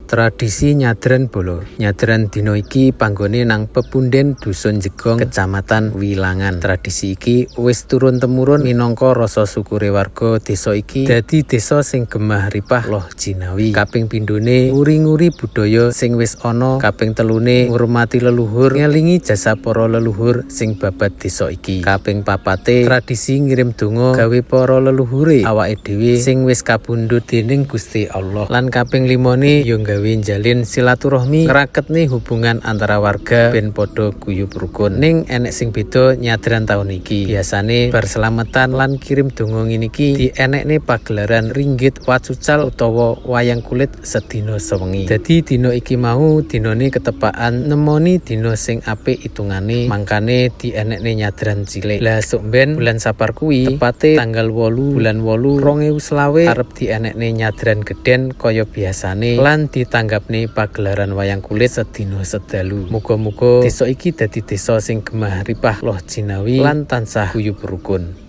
Tradisi nyadran, bolo. Nyadran dina iki panggone nang Pepunden, Dusun Jegong, Kecamatan Wilangan. Tradisi iki wis turun temurun minangka rasa syukure warga desa iki dadi desa sing gemah ripah loh jinawi. Kaping pindhone nguri-nguri budaya sing wis ana, kaping telune ngurmati leluhur, ngelingi jasa para leluhur sing babat desa iki. Kaping papate tradisi ngirim donga gawe para leluhure awake dhewe sing wis kapundhut dening Gusti Allah. Lan kaping limone yo gawe njalin silaturahmi, ngraketne hubungan antara warga ben padha guyub rukun. Ning enek sing beda nyadran taun iki. Biasane bar selametan lan kirim donga ngene iki dienekne pagelaran ringgit wacucal utawa wayang kulit sedina sewengi. Dadi dina iki mau dinane ketepakan nemoni dina sing apik hitungane, mangkane dienekne nyadran cilik. Lah, sok ben bulan Sapar kuwi tepate tanggal 8 bulan 8 2025 arep dienekne nyadran gedhen kaya biasane lan ditanggapne pagelaran wayang kulit sedina sedalu. Muga-muga desa iki dadi desa sing gemah ripah loh jinawi lan tansah guyub rukun.